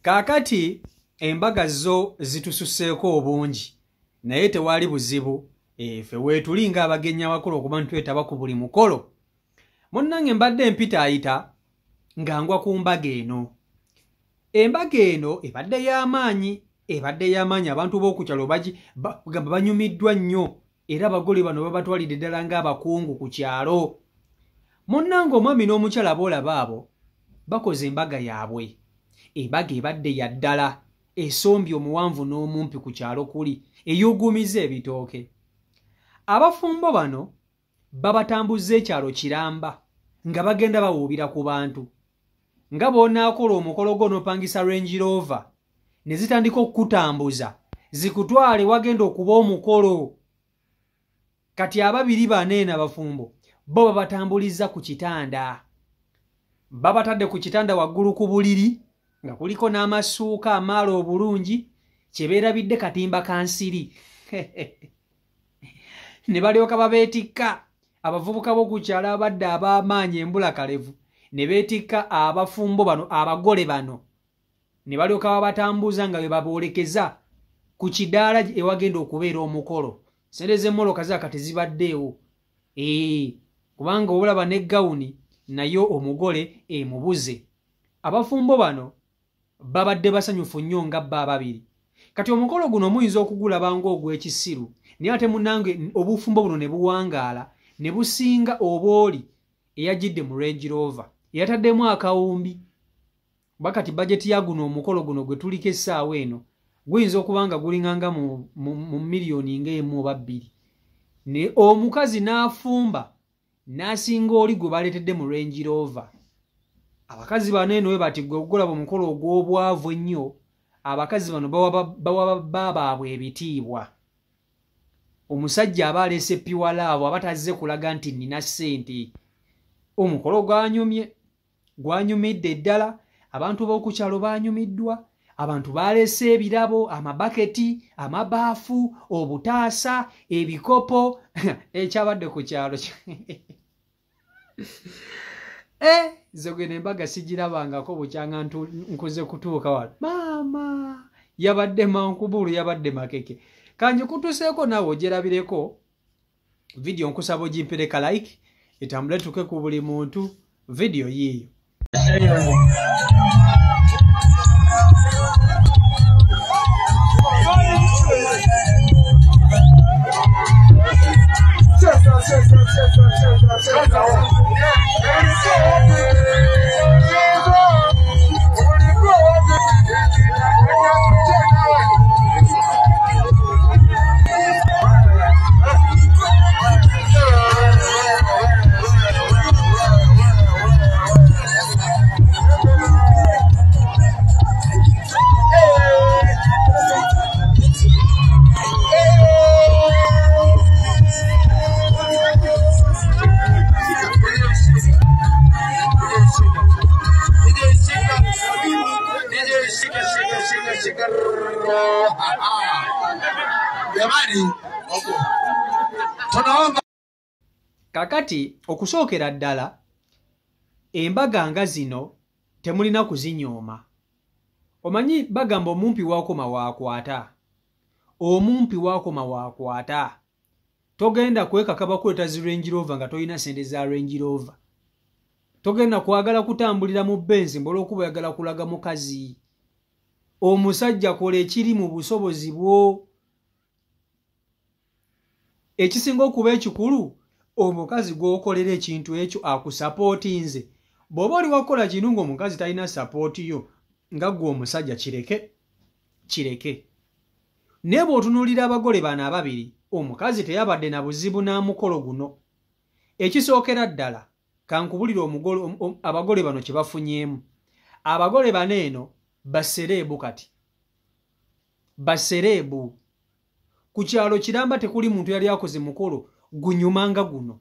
Kaakati embaga zo zitususeeko obungi, naye tewali buzibu. Ffe weetuli ng'abagenyi abakulu okuba ntwetaba ku buli mukolo. Munnange mbadde mpitaayita nga ngwa ku mbaga eno. Embaga eno ebadde y'amaanyi, ebadde y'amaanyi. Abantu b'oku kyalo gamba banyumiddwa nnyo, era abagole bano babatwalidde ddala ng'abakungu ku kyalo. Munnange omwami n'omukyala boolaba abo bakoze embaga yaabwe. Embaga ebadde ya ddala, esombye omuwanvu n'omumpi ku kyalo kuli, eyuuguumiza ebitooke. Abafumbo bano babatambuzza ekyalo kiramba nga bagenda bawuubira ku bantu. Nga bw'onaakola omukolo gwo n'opangisa Range Rover ne zitandika okukutambuza zikutwale wagenda okuba omukolo. Kati ababiri bano eno abafumbo bo babatambulizza ku kitanda. Babatadde ku kitanda waggulu ku buliri nga kuliko n'amasuuka amaalo obulungi, kye beerabidde katimba ka nsiri. Ne balyoka babeetikka abavubuka b'oku kyalo abadde ab'amaanyi embulakalevu, ne beetikka abafumbo bano, abagole bano, ne balyoka babatambuza nga bwe baboolekeza ku kidaala ewagenda okubeera omukolo. Ssente z'emmoloka zaaka tezibaddeewo. Kubanga olaba ne gawuni nayo omugole emubuze. Abafumbo bano babadde basanyufu nnyo nga bba ababiri. Kati omukolo guno muyinza okugulaba ng'ogw'ekisiru, naye ate munnange obufumbo buno ne buwangaala ne businga obw'oli eyajjidde mu Range Rover eyataddemu akawumbi. Kuba kati bajeti ya guno omukolo guno gwe tuliko essaawa eno guyinza okuba nga gulinganga mu miliyoni ng'emu oba bbiri. Ne omukazi n'afumba n'asinga oli gwe baleetedde mu Range Rover. Abakazi bano eno we bati gwe ogulaba omukolo ogw'obwavu ennyo, abakazi bano bawa babba baabwe ebitiibwa. Omusajja aba aleese pure love, aba tazze kulaga nti nnina ssente. Omukolo gwanyumye, gwanyumidde ddala. Abantu b'oku kyalo baanyumiddwa, abantu baleese ebirabo, amabaketi, amabaafu, obutaasa, ebikopo. Ekyabadde ku kyalo. Nze gwe n'embaga sigirabangako bukyanga nkuze kutuuka wano. Maama yabadde mankubulu, yabadde makeke. Kanji kutuseeko naawe ogyerabireko. Vidiyo nkusaba ogimpereka like, etambule tuke ku buli muntu. Vidiyo yiiyo. Kakati okusookera ddala embaga nga zino temulina kuzinyooma. Omanyi bagamba omumpi waakoma waakwata. Omumpi waakoma waakwata. Togenda kwekakaba kuleeta zi Range Rover nga tolina ssente za Range Rover. Togenda kwagala kutambulira mu Benz olw'okuba oyagala kulaga mukazi. Omusajja kola ekiri mu busobozi bwo. Ekisinga okuba ekikulu, omukazi gw'okolera ekintu ekyo akusapootinze. Bw'oba oli wakola kino ng'omukazi talina sapooti yo, nga ggwe omusajja kireke, kireke. Naye bw'otunuulira abagole bano ababiri, omukazi teyabadde na buzibu n'amukolo guno. Ekisookera ddala, kankubulire abagole bano kye bafunyeemu. Abagole bano eno basereebu kati. Basereebu. Ku kyalo kiramba tekuli muntu yali akoze mukolo gunyumanga guno.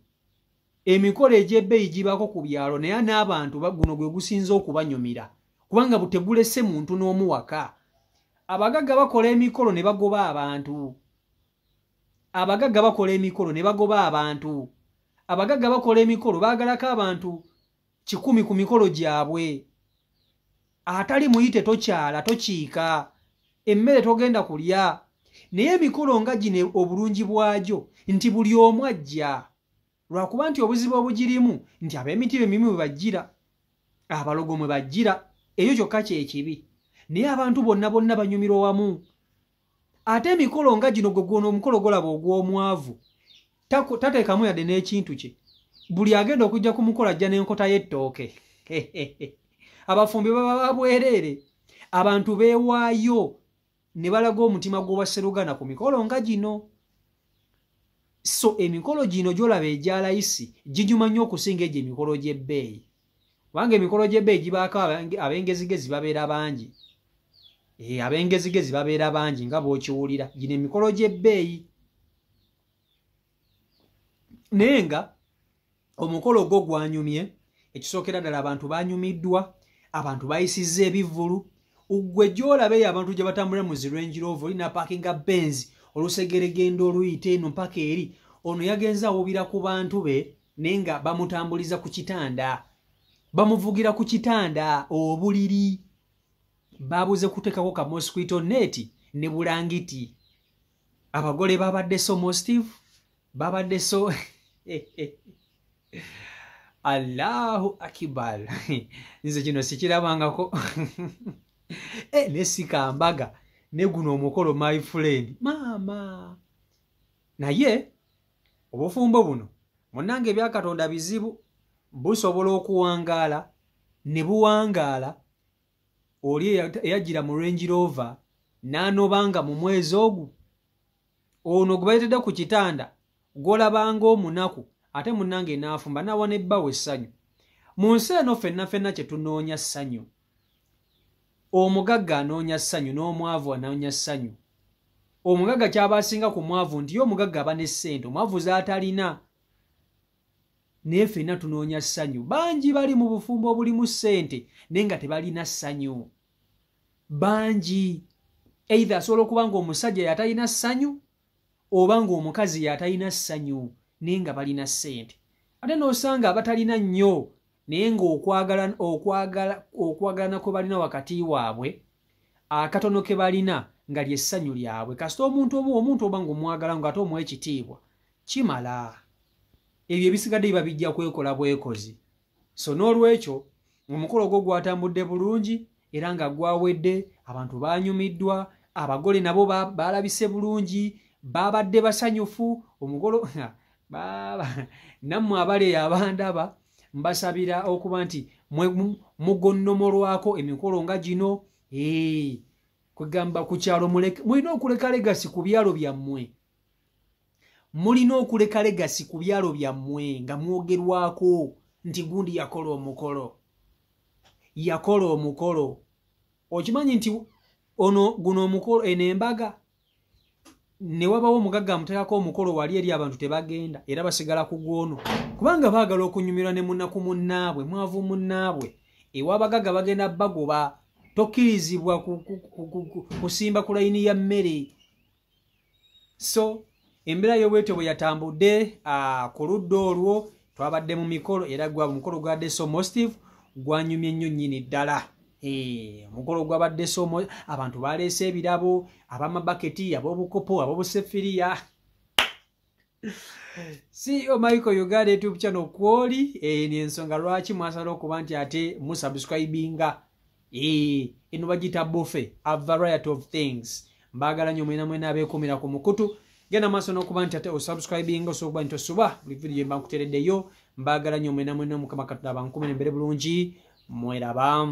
Emikolo egy'ebbeeyi gibaako ku byalo, naye n'abantu guno gwe gusinze okubanyumira, kubanga butegulese muntu n'omu waka. Abagagga bakola emikolo ne bagoba abantu. Abagagga bakola emikolo ne bagoba abantu. Abagagga bakola emikolo baagalako abantu 1,000 ku mikolo gyabwe. Atali muyite tokyala, tokiika, emmere togenda kulya. Naye emikolo nga gino obulungi bwagyo nti buli omu ajja, lwakuba nti obuzibu obugirimu nti ab'emitima emibi mwe bajjira, abalogo mwe bajjira, ekyo kyokka kyekibi. Naye abantu bonna bonna banyumirwa wamu. Ate emikolo nga gino gwe gwono omukolo golaba ogw'omwavu tateekamu yadde n'ekintu kye. Buli agenda okujja ku mukolo ajja n'enkota y'ettooke. Abafumbi baba babwereere. Abantu beewaayo ne balaga omutima gw'obwasseruganda ku mikolo nga gino. So emikolo gino gy'olaba egya layisi ginyuma nnyo okusinga egyo emikolo gy'ebbeeyi, kubanga emikolo gy'ebbeeyi gibaako ab'engezigezi babeera bangi. Ab'engezigezi babeera bangi nga bw'okiwulira. Gino emikolo gy'ebbeeyi. Naye nga omukolo gwo gwanyumye, ekisookera ddala abantu banyumiddwa, abantu bayisizza ebivvulu. Ggwe gy'olaba eyo abantu gye batambulira mu zi Range Rover, olina paakinga Benz, olusegeregendo oluyita eno mpaka eri. Ono yagenze awubira ku bantu be, naye nga bamutambuliza ku kitanda, bamuvugira ku kitanda obuliri, babuze kuteekako ka mosquito net ne bulangiti. Abagole babadde so mostive, babadde so Allahu Akbar. Nze kino sikirabangako. Ne sikambaga ne guno omukolo my friend maama. Naye obufumbo buno munnange ebya Katonda bizibu, busobola okuwangaala ne buwangaala. Oli eyajjira mu Range Rover n'anobanga mu mwezi ogwo, ono gwe bayitedde ku kitanda gw'olabanga omunaku, ate munnange n'afumba n'awa n'ebbawo essanyu. Mu nsi eno ffenna ffenna kye tunoonya ssanyu. Omugagga anoonya ssanyu n'omwavu anoonya ssanyu. Omugagga ky'aba asinga ku mwavu nti ye omugagga aba ne ssente, omwavu z'atalina. Naye ffenna tunoonya ssanyu. Bangi bali mu bufumbo obulimu ssente naye nga tebalina ssanyu. Bangi. Either asobola okuba ng'omusajja y'atalina ssanyu oba ng'omukazi y'atalina ssanyu naye nga balina ssente. Ate n'osanga abatalina nnyo naye ng'okwagalana kwe balina wakati waabwe, akatono ke balina nga ly'essanyu lyabwe. Kasita omuntu oba oba ng'omwagala ng'ate omuwa ekitiibwa kimala. Ebyo ebisigadde biba bijja kwekola bwekozi. So n'olwekyo omukolo ogwo gwatambudde bulungi era nga gwawedde, abantu banyumiddwa, abagole nabo balabise bulungi, babadde basanyufu. Omukolo nammwe abali abandaba mbasabira okuba nti mugonnomolwako emikolo nga gino. Kwegamba ku kyalo mulina okuleka legacy ku byalo byammwe. Mulina okuleka legacy ku byalo byammwe nga mwogerwako nti gundi yakola omukolo. Yakola omukolo. Okimanyi nti ono guno omukolo eno embaga ne wabawo omugagga amuteekako omukolo wali eri abantu tebagenda era basigala ku gwono kubanga baagala okunyumirwa ne munaku munnaabwe, mwavu munnaabwe. Ew'abagagga bagenda bagoba, tokkirizibwa kusimba ku layini ya mmere. So embeera y'obwetyo bwe yatambudde ku ludda olwo twabadde mu mikolo era omukolo gwabadde so mostive, gwanyumye nnyo nnyini ddala. Omukolo gwabadde so abantu baleese ebirabo, ab'amabaketi, ab'obukopo, ab'obusefiriya. CEO Michael Uganda YouTube channel kwoli ni ensonga lwaki mwasala okuba nti ate musubscribinga. Eno bagiyita buffet, a variety of things. Mbaagala nnyo mwena mwena abeekuumira ku mukutu. Genda maaso n'okuba nti ate osubscribinga osobola okuba nti osuba buli video gye mba nkuteereddeyo. Mbaagala nnyo mwena mwena, Mukama Katonda abankuumire embere bulungi, mweraba.